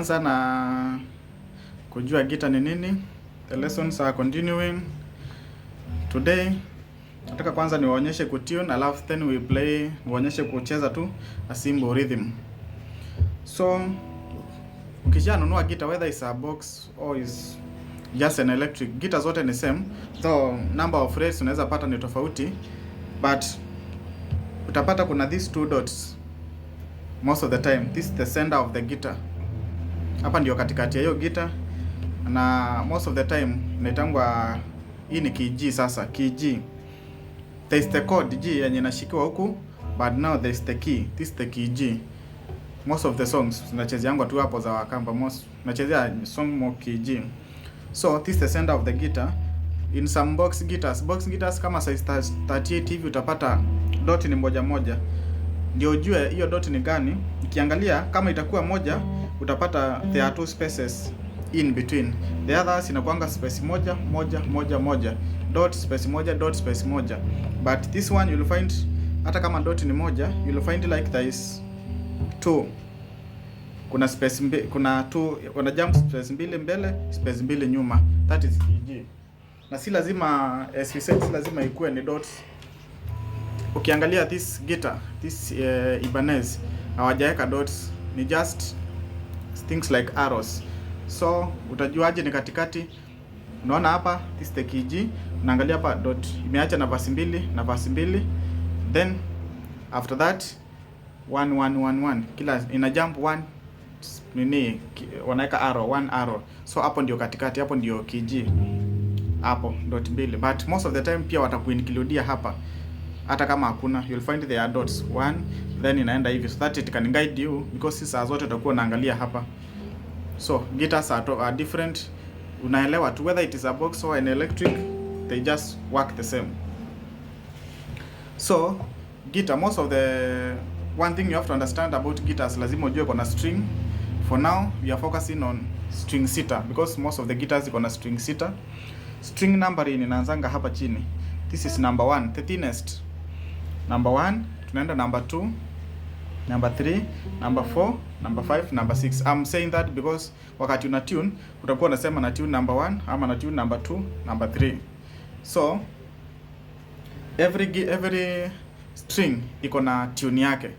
Tulianza na kujua gita ni nini. The lessons are continuing. Today nataka kwanza niwaonyeshe kutune, alafu then we play, niwaonyeshe kucheza tu a simple rhythm. So ukishanunua gita, whether it's a box or is just an electric, gita zote ni same, though number of frets unaweza pata ni tofauti, but utapata kuna these two dots most of the time. This is the center of the guitar. Hapa ndio katikati ya hiyo guitar, na most of the time inaitangwa hii ni key G. Sasa key G, there is the chord G yenye inashikiwa huku, but now there is the key, this is the key G. Most of the songs zinachezeangwa tu hapo za Wakamba, most nachezea song mo key G. So this is the center of the guitar. In some box guitars kama size 38 hivi, utapata dot ni moja moja. Ndio ujue hiyo dot ni gani, ukiangalia kama itakuwa moja, utapata there are two spaces in between. The others inakuanga space moja moja moja moja, dot space moja, dot space moja, but this one you'll find hata kama dot ni moja, you'll find like there is two, kuna space kuna two, kuna jump space mbili mbele, space mbili nyuma. That is key G. Na si lazima, as we said, si lazima ikuwe ni dots. Ukiangalia this guitar, this Ibanez, hawajaweka dots, ni just things like arrows. So utajuaje ni katikati? Unaona hapa, this is the key G. Unaangalia hapa, dot imeacha nafasi mbili, nafasi mbili, then after that 1 1 1 1, kila ina jump one nini, wanaweka arrow, one arrow. So hapo ndio katikati, hapo ndio key G, hapo dot mbili. But most of the time pia watakuincludia hapa, hata kama hakuna, you'll find there are dots one, then inaenda hivi so that it can guide you, because si saa zote utakuwa unaangalia hapa. So guitars are different, unaelewa tu whether it is a box or an electric, they just work the same. So guitar, most of the one thing you have to understand about guitars, lazima ujue kuna string. For now we are focusing on string sita, because most of the guitars iko na string sita. String numbering inaanzanga hapa chini. This is number one, the thinnest, number one. Tunaenda number two, number 3, number 4, number 5, number 6. I'm saying that because wakati una tune, utakuwa unasema na tune number 1 ama na tune number 2, number 3. So every string iko na tune yake.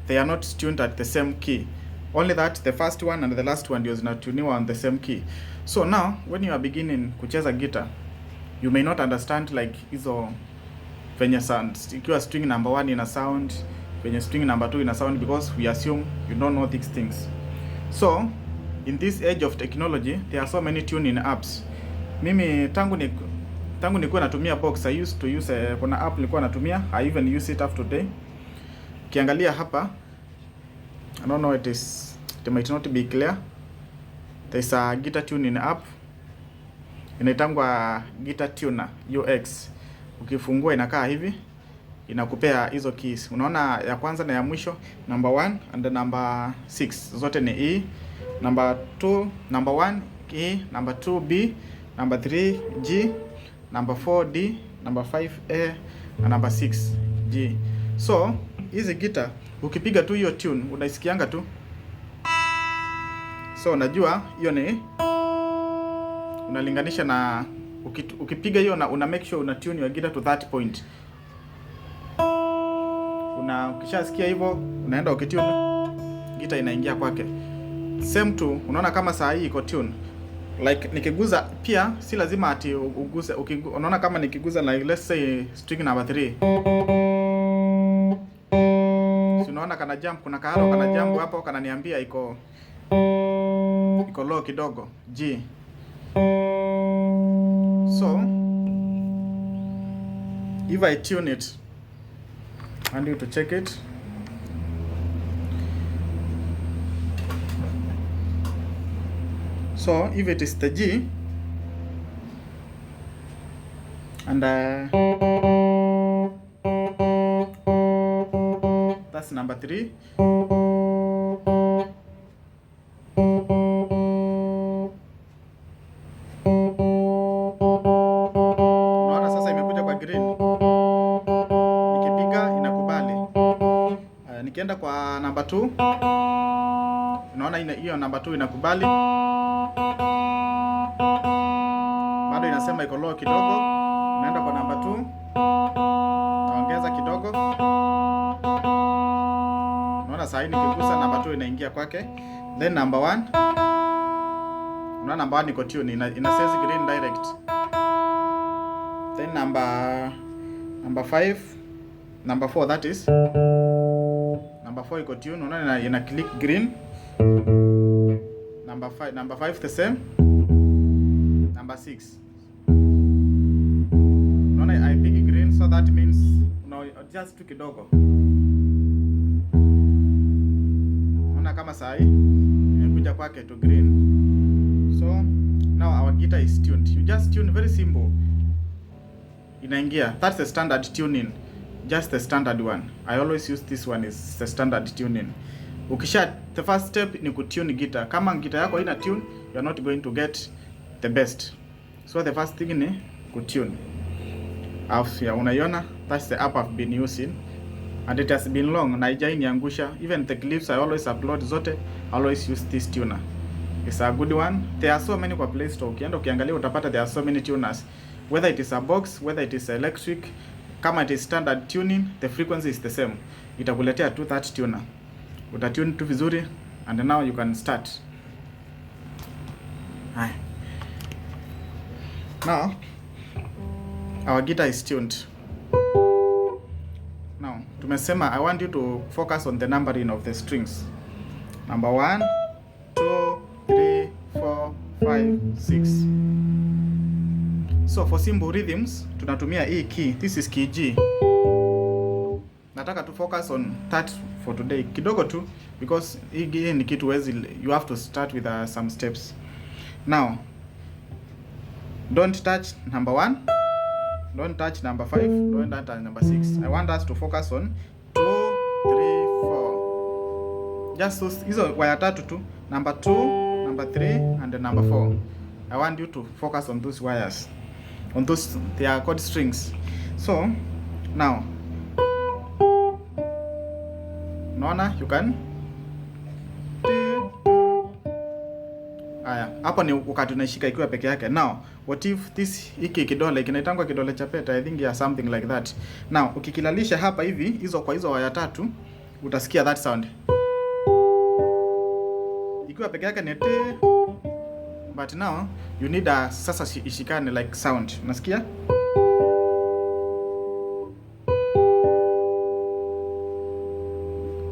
They are not tuned at the same key, only that the first one and the last one ndio zinatuniwa on the same key. So now when you are beginning kucheza guitar, you may not understand like hizo venye sounds, ikiwa string number 1 ina sound venye string number 2 ina sound, because we assume you don't know these things. So in this age of technology, there are so many tuning apps. Mimi tangu nilikuwa natumia box, I used to use kuna app nilikuwa natumia. I even use it up today. Ukiangalia hapa, I don't know, it might not be clear, there's a guitar tuning app inaitangwa Guitar Tuner UX. Ukifungua inakaa hivi, inakupea hizo keys. Unaona ya kwanza na ya mwisho, number 1 and number 6, zote ni E. Number 2, number 1 E, number 2 B, number 3 G, number 4 D, number 5 A na number 6 G. So hizi guitar ukipiga tu hiyo tune, unaisikianga tu, so unajua hiyo ni unalinganisha na ukipiga hiyo na una make sure una tune your guitar to that point. Una ukishasikia hivyo, unaenda ukitune, guitar inaingia kwake. Same tu, unaona kama saa hii iko tune. Like nikiguza pia si lazima ati uguse unaona kama nikiguza, like let's say string number 3. Si unaona kana jump, kuna kaarrow kana jump hapo kananiambia iko low kidogo, G. So if I tune it, I want you to check it. So if it is the G and that's number 3. Unaona sasa imekuja kwa green. Nikipiga inakubali. Nikienda kwa number 2, unaona Hiyo number 2 inakubali. Bado inasema iko low kidogo. Naenda kwa number 2. Naongeza kidogo. Unaona sasa nikigusa number 2 inaingia kwake. Then number 1. Unaona number 1 iko tune, ina says green direct. Then number 5, number 4 that is. Number 4 iko tune, unaona ina click green. Number 5, number 5 the same. Number 6. Unaona I pick green, so that means una adjust tu kidogo. Unaona kama saa hii imekuja kwake to green. So now our guitar is tuned. You just tune, very simple. Inaingia. That's the standard tuning. Just the standard one. I always use this one, is the standard tuning. Ukisha, the first step ni kutune guitar. Kama guitar yako haina tune, you are not going to get the best. So the first thing ni kutune. Alafu ya unaiona, that's the app I've been using. And it has been long na haijaniangusha. Even the clips I always upload zote, I always use this tuner. It's a good one. There are so many kwa Play Store. Ukienda ukiangalia utapata there are so many tuners. Whether it is a box, whether it is electric, kama it is standard tuning, the frequency is the same. Itakuletea tu that tuner. Utatune tu vizuri and now you can start. Haya. Now our guitar is tuned. Now tumesema I want you to focus on the numbering of the strings. Number 1, 2, 3, 4, 5, 6. So for simple rhythms tunatumia hii key. This is key G. Nataka to focus on that for today kidogo tu, because hii ni kitu wezi, you have to start with some steps. Now don't touch number 1, don't touch number 5, don't touch number 6. I want us to focus on 2, 3, 4. Just those, hizo waya tatu tu, number 2, number 3 and number 4. I want you to focus on those wires, on those, they are called strings. So now unaona you can. Aya, hapo ni wakati unaishika ikiwa peke yake. Now what if this hiki kidole kinaitangwa kidole cha pete, I think yeah, something like that. Now ukikilalisha hapa hivi hizo kwa hizo waya tatu utasikia that sound. Ikiwa peke yake ni t, but now you need a sasa ishikane like sound. Unasikia?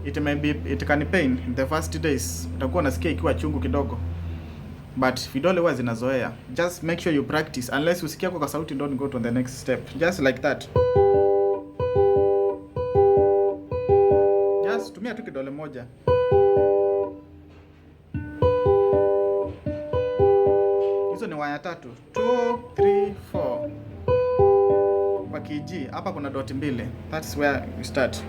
It may be, it can pain in the first days. Utakuwa unasikia ikiwa chungu kidogo, but vidole huwa zinazoea. Just make sure you practice. Unless usikia kwa sauti, don't go to the next step. Just like that. Just tumia tu kidole moja. Hizo ni waya tatu. 2, 3, 4. Kwa key G, hapa kuna dot mbili. That's where we start.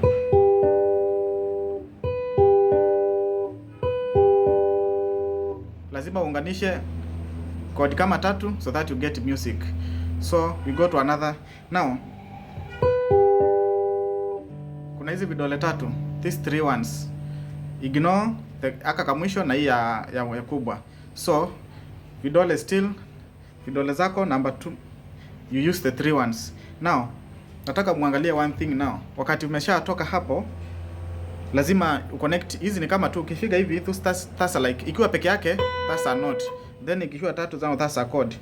Lazima uunganishe chord kama tatu so that you get music. So we go to another. Now kuna hizi vidole tatu, these three ones. Ignore the aka kamwisho na hii ya kubwa. So vidole still, vidole zako number 2, you use the three ones. Now nataka muangalie one thing now. Wakati umeshatoka hapo lazima uconnect hizi. Ni kama tu ukifika hivi that's like ikiwa peke yake that's a note, then ikiwa tatu zao that's a chord.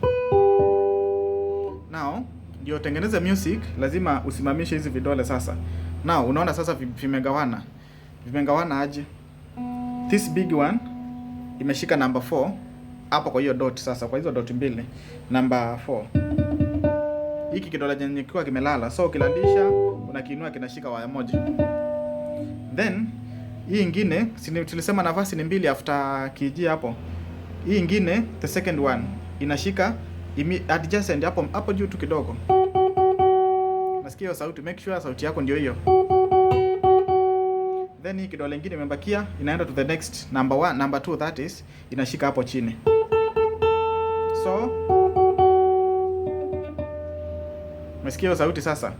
Now ndio tengeneze music lazima usimamishe hizi vidole sasa. Now unaona sasa vimegawana. Vimegawana aje? This big one imeshika number 4 hapo kwa hiyo dot sasa, kwa hizo dot mbili number 4. Hiki kidole chenye kikiwa kimelala, so ukilalisha unakiinua kinashika waya moja. Then hii ingine, tulisema nafasi ni mbili after key hapo. Hii ingine the second one inashika adjacent hapo hapo juu tu kidogo. Nasikia hiyo sauti, make sure sauti yako ndio hiyo. Then hii kidole kingine imebakia inaenda to the next number 1, number 2 that is, inashika hapo chini. So umesikia hiyo sauti sasa?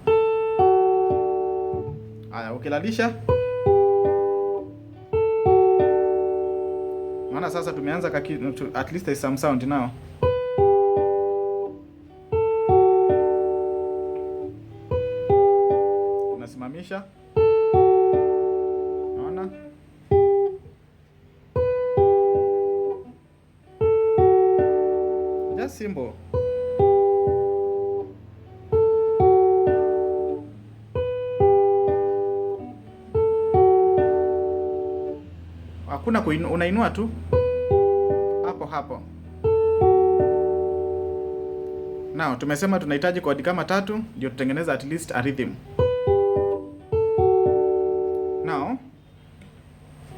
Haya, ukilalisha Naona sasa tumeanza at least there's some sound now. Unasimamisha. Naona? Just simple. Hakuna unainua tu hapo hapo. Now tumesema tunahitaji kodi kama tatu ndio tutengeneza at least a rhythm. Now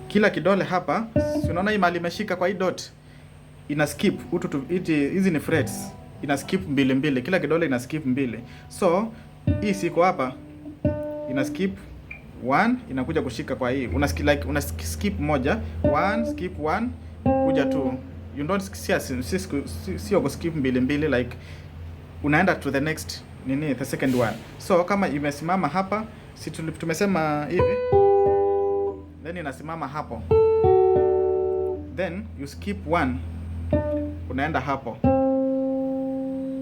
kila kidole hapa, si unaona hii mali imeshika kwa hii dot, ina skip hizi ni frets, ina skip mbili mbili, kila kidole ina skip mbili. So hii siko hapa ina skip 1, inakuja kushika kwa hii. Una skip, like una skip moja, 1 skip 1 kuja 2. You don't sio ku skip mbili mbili, like unaenda to the next nini, the second one. So kama imesimama hapa, si tumesema hivi, then inasimama hapo, then you skip 1, unaenda hapo.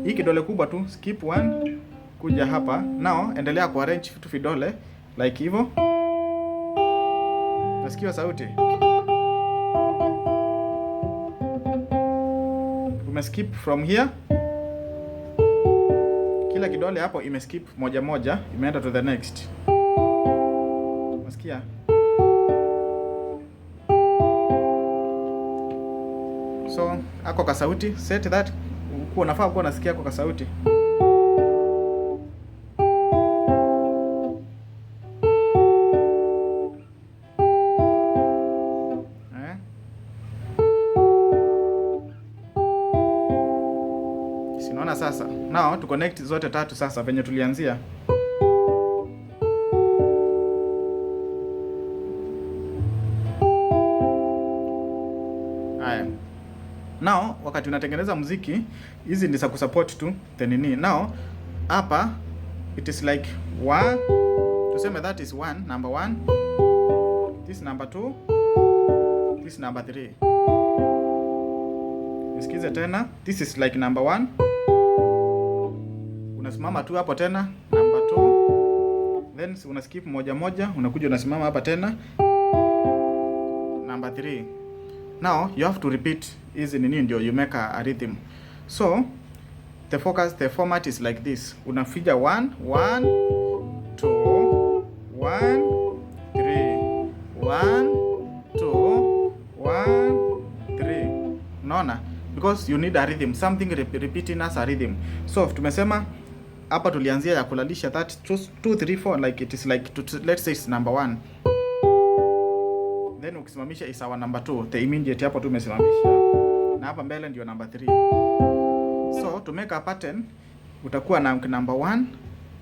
Hii kidole kubwa tu skip 1 kuja hapa. Now endelea ku arrange vitu vidole like hivyo. Nasikia sauti. Umeskip from here. Kila kidole hapo imeskip moja moja, imeenda to the next. Unasikia? So ako ka sauti, set that uko unafaa kuwa unasikia ako ka sauti. Sinaona sasa. Now to connect zote tatu sasa venye tulianzia. Haya. Now wakati unatengeneza muziki, hizi ni za kusupport tu the nini. Now hapa it is like 1, tuseme that is 1, number 1, this number 2, this number 3. Nisikize tena, this is like number 1. Unasimama tu hapo tena number 2, then una skip moja moja, unakuja unasimama hapa tena number 3. Now you have to repeat hizi nini ndio you make a rhythm. So the focus, the format is like this. Unafinya 1 1 2 1 3 1 2 1 3. Unaona? Because you need a rhythm, something repeating as a rhythm. So tumesema hapa tulianzia ya kulalisha that 2 3 4, like it is like to, let's say it's number 1. Then ukisimamisha is our number 2, the immediate hapo tu umesimamisha. Na hapa mbele ndio number 3. So to make a pattern utakuwa na number 1,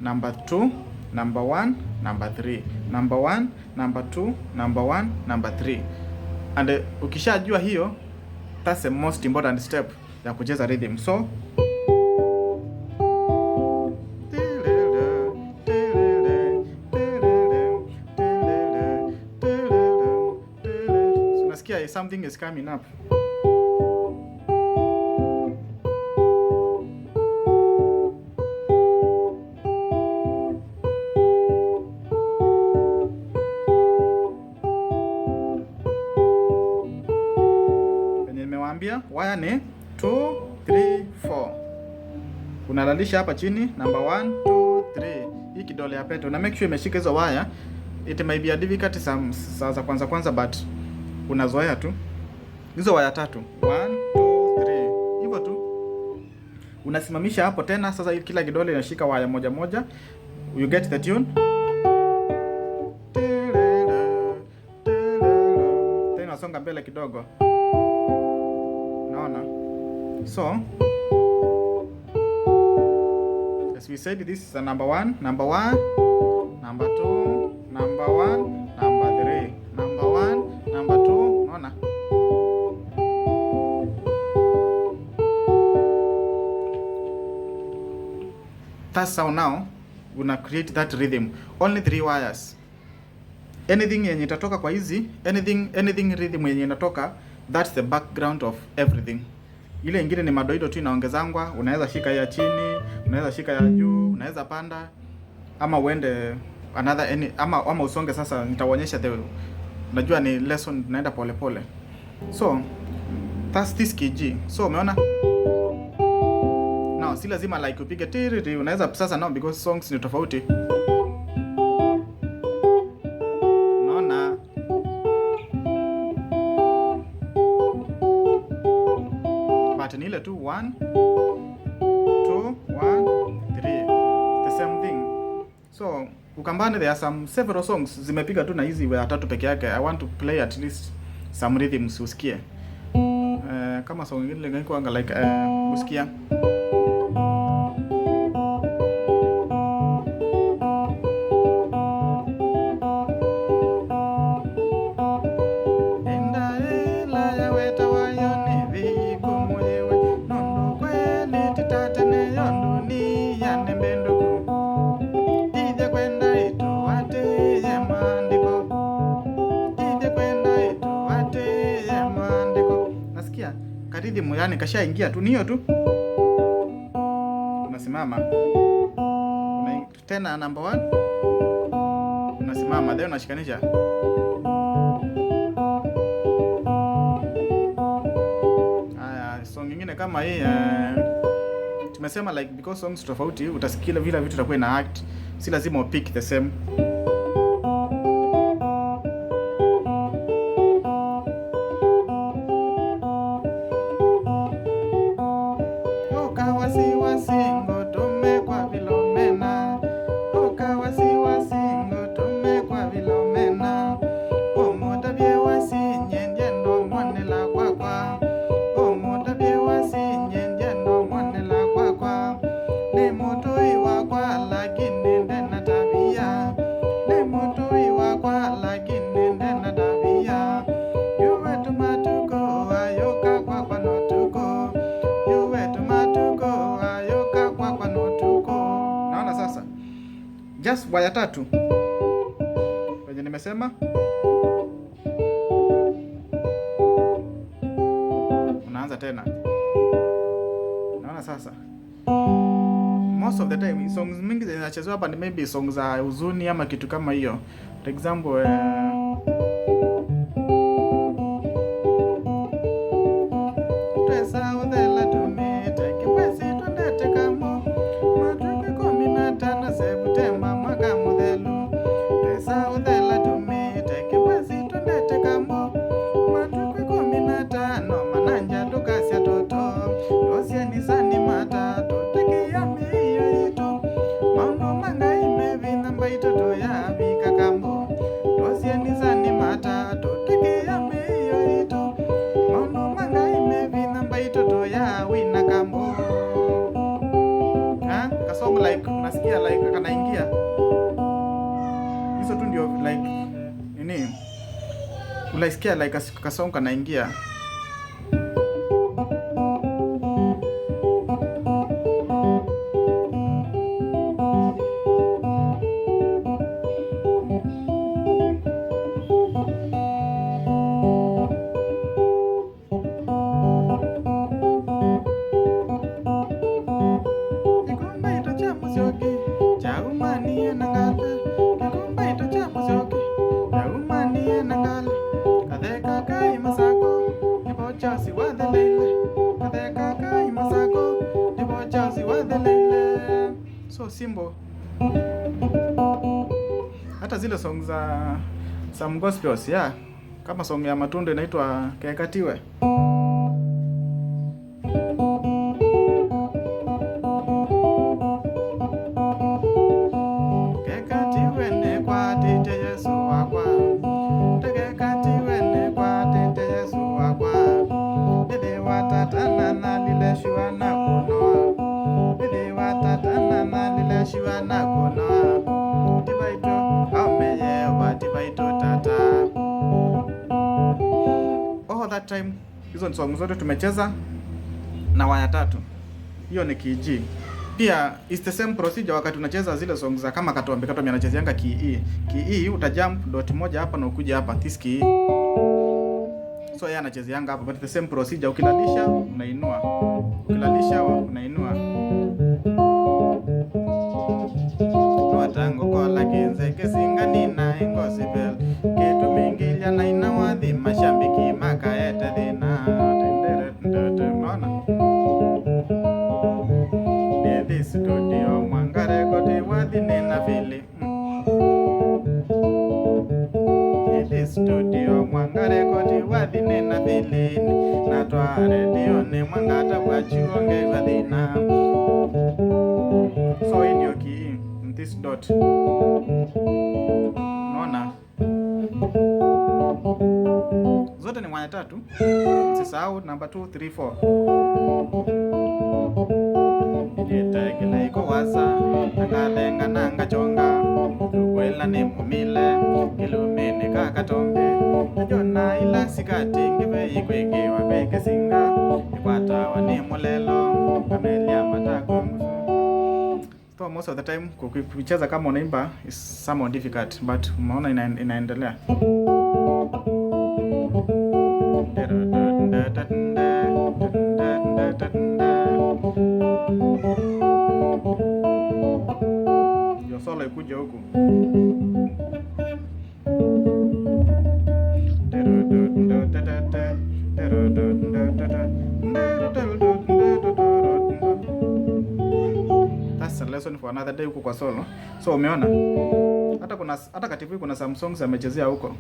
number 2, number 1, number 3, number 1, number 2, number 1, number 3. And ukishajua hiyo, that's the most important step ya kucheza rhythm. So unasikia something is coming up. Nimewaambia waya ni 2 3 4. Unalalisha hapa chini number 1 2 3. Hii kidole ya pete una make sure imeshika hizo waya. It may be a difficult some saa za kwanza kwanza, but unazoea tu hizo waya tatu, 1 2 3, hivyo tu. Unasimamisha hapo tena. Sasa kila kidole inashika waya moja moja. You get the tune. Tena unasonga mbele kidogo. Naona? So as we said, this is a number 1, number 1, number 2, number 1, number 3, number 1, number 2. Naona? That's how now una create that rhythm. Only 3 wires. Anything yenye itatoka kwa hizi, anything rhythm yenye inatoka That's the background of everything. Ile ingine ni madoido tu inaongezangwa, unaweza shika ya chini, unaweza shika ya juu, unaweza panda ama uende another any, ama usonge. Sasa nitaonyesha the, unajua ni lesson tunaenda pole pole. So that's this key G. So umeona? Now si lazima like upige tiriri, unaweza sasa now because songs ni tofauti. Unaona? But ni ile tu 1 2 1 3, the same thing. So Ukambani there are some several songs zimepiga tu na hizi ya tatu peke yake. I want to play at least some rhythms usikie. Kama song ingine ilikuwa like usikia. Enda ela ya weta wayo ni viku mwewe nondo kweli titatene yondo ni ya nembenduku tithe kwenda itu ate ye maandiko tithe kwenda itu ate ye maandiko. Nasikia karidhimu yani kashaingia tu, ni hiyo tu. Unasimama tena number 1, unasimama then unashikanisha. Haya, song nyingine kama hii tumesema like because songs tofauti utasikia vile vitu itakuwa ina act, si lazima upick the same. Oka wasiwasi ngotume kwa vilomena, oka wasiwasi ngotume kwa vilomena, omutabye wasi nyenjendo mwanela kwakwa, omutabye wasi nyenjendo mwanela kwakwa, ni mutui wakwa lakini ndena tabia, ni mutui wakwa lakini ndena tabia, yuwe tumatuko ayoka kwakwa notuko, yuwe tumatuko ayoka kwakwa notuko. Naona sasa just waya tatu wenye nimesema, unaanza tena. Naona sasa most of the time songs mingi zinachezwa hapa ni maybe songs za huzuni ama kitu kama hiyo. For example twesa uthela tumite kibwesi twendete kamo matuku 15 Septemba mwaka muthelu, twesa uthela tumite kibwesi twendete kamo matuku 15 mananja tukasya toto ndosyenisani matatu tekiya miio yitu maundu mangai mevitha mbaitoto yavika kambo ndosyenisani matatu tekiya miio yitu maundu mangai mevitha mbaitoto yawina kambo. Ha? Kasong like unasikia like kanaingia. Hizo tu ndio like nini? Unaisikia like kasong kanaingia. Kikombe ito cha musyoki chaumanie na ngala, kikombe ito cha musyoki chaumanie na ngala, katheka kai masako nibo chasi watheleile, katheka kai masako nibo chasi watheleile. So simple. Hata zile song za some gospels, yeah, kama song ya Matunda inaitwa Kekatiwe. Kekatiwe ne kwa tete Yesu wakwa, tekekatiwe ne kwa tete Yesu wakwa, nithe watatana na lile shua na kunoa, nithe watatana na lile shua na kunoa, tibaito ameyewa tibaito tata. All that time hizo ni song zote tumecheza na waya tatu. Hiyo ni key G. Pia it's the same procedure wakati unacheza zile songs za kama Katombi. Katombi anachezeanga key E. Key E utajump dot moja hapa na ukuja hapa this key E. So yeye anachezeanga hapo, but the same procedure, ukilalisha unainua, ukilalisha unainua. Watango kola kinze kisinga nina ingosipel kitu mingilia na inawadhi mashambiki makaete thina tendere. Unaona, nithi studio mwangare koti wathi nina fili Nithi studio mwangare koti wathi nina filini na tware dio ni mwangata bwachuo ngewa thina. So hii ndio key, this dot. Unaona, zote ni mwanya tatu. Usisahau number 2 3 4. Ilitegela iko wasa nangathenga nangachonga tukwela ni mumile kilumini kakatombe najona ila sikati ngive ikwekiwa kwekesinga ikwatawa ni mulelo kamelia matakongusu. So most of the time kucheza kama unaimba is somewhat difficult, but umeona inaendelea. Ndio solo ikuja huku. That's a lesson for another day huko kwa solo. So umeona hata kuna hata katibu kuna some songs amechezea huko.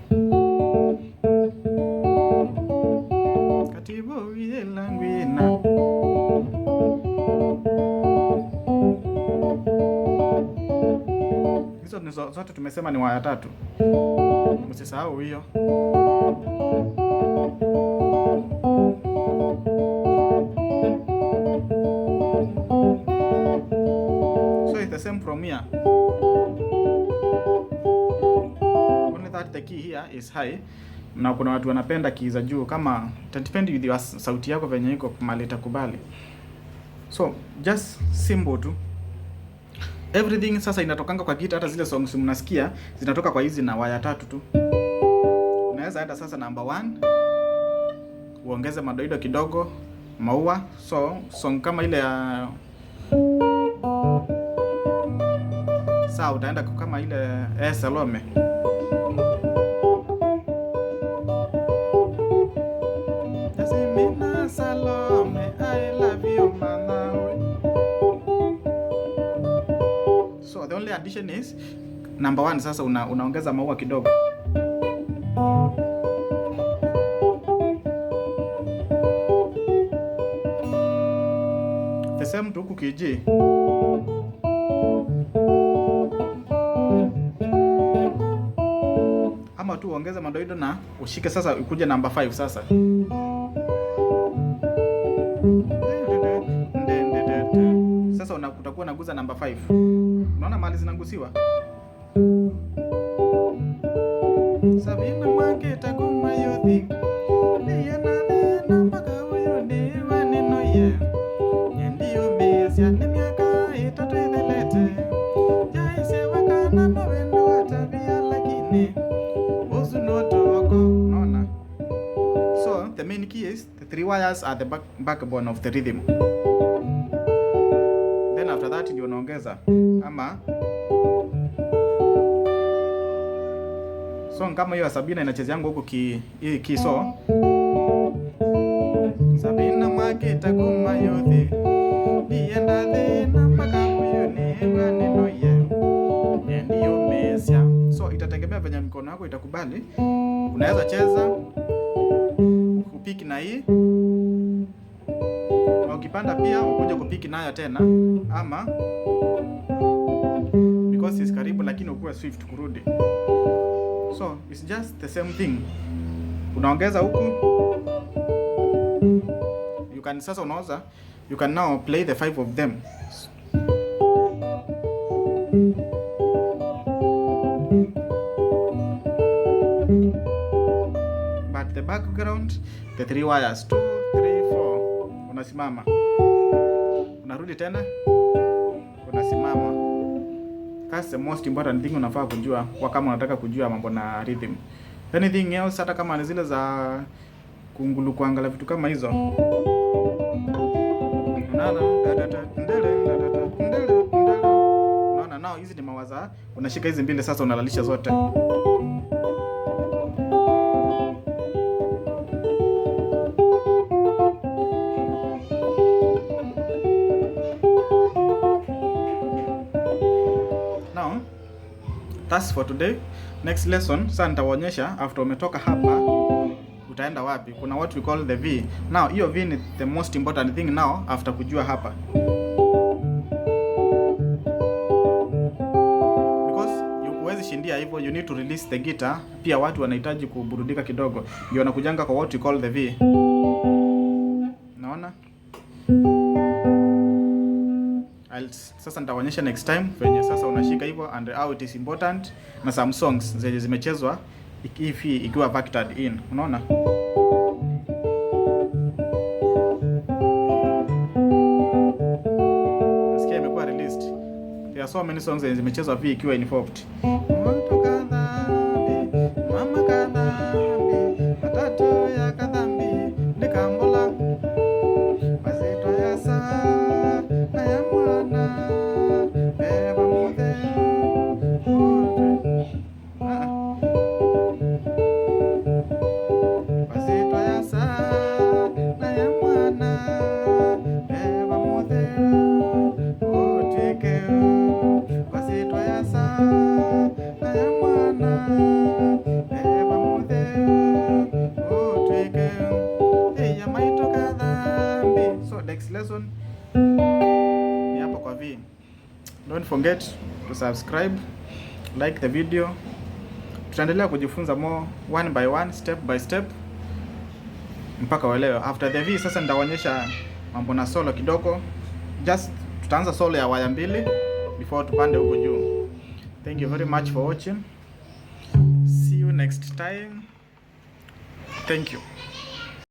Katibu yelangwina. Hizo ni zote tumesema ni waya tatu. Msisahau hiyo. So it's the same from here. Only that the key here is high. Na kuna watu wanapenda key za juu, kama it depend with your sauti yako venye iko mahali itakubali. So just simple tu. Everything sasa inatokanga kwa guitar, hata zile songs mnasikia zinatoka kwa hizi na waya tatu tu. Unaweza enda sasa number 1 uongeze madoido kidogo, maua. So song kama ile ya saa utaenda kama ile Salome. Yasimina Salome, I love you mama. So the only addition is number 1 sasa unaongeza maua kidogo. The same tu huku kiji. Ama tu uongeze madoido na ushike sasa ukuje number 5 sasa. Sasa utakuwa unaguza number 5. Unaona mahali zinagusiwa? Sabina mwake takuma yothi. Niye na thina mpaka huyu ni waneno ye. Nyendiyo mesia ni miaka itatu ithelete. Jaise wakana no wendo wa tabia lakini uzu no toko. Unaona? So the main key is the three wires are the backbone of the rhythm. Then after that ndio unaongeza ama song kama hiyo ya Sabina inachezea yangu huku ki hii ki so Sabina mwake takuma yote nienda thina mpaka huyu ni waneno ye ndio mesia. So itategemea venye mikono yako itakubali. Unaweza cheza upiki na hii, na ukipanda pia ukuje kupiki nayo tena, ama because it's karibu lakini ukuwe swift kurudi. So it's just the same thing. Unaongeza huku, you can sasa unaweza, you can now play the 5 of them. But the background, the 3 wires, 2, 3, 4, unasimama. Unarudi tena, unasimama. That's the most important thing unafaa kujua kwa kama unataka kujua mambo na rhythm. Anything else, hata kama ni zile za Kungulu kuangala, vitu kama hizo. Unaona? Unaona, now hizi ni mawaza. Unashika hizi mbili sasa unalalisha zote. Now, that's for today. Next lesson, sasa nitawaonyesha after umetoka hapa utaenda wapi. Kuna what we call the V. Now, hiyo V ni the most important thing now after kujua hapa. Because huwezi shindia hivyo, you need to release the guitar. Pia watu wanahitaji kuburudika kidogo. Ndio wanakujanga kwa what we call the V. Naona? Sasa nitaonyesha next time venye sasa unashika hivyo and how it is important na some songs zenye zimechezwa if ikiwa factored in. Unaona? Nasikia imekuwa released. There are so many songs zenye zimechezwa V ikiwa involved. Watu kadhambi, mama kadhambi, matatu ya kadhambi, nikambola. Mazito ya saa na ya mwana, beba muthe, muthe. Ah. Mazito ya saa na ya mwana, beba muthe, utike. Mazito ya saa na ya mwana, beba muthe, utike. Hey, ya maito kadhambi. So next lesson ni hapa kwa V. Don't forget to subscribe, like the video. Tutaendelea kujifunza more one by one, step by step mpaka uelewe. After the V sasa nitaonyesha mambo na solo kidogo. Just tutaanza solo ya waya mbili before tupande huko juu. Thank you very much for watching. See you next time. Thank you.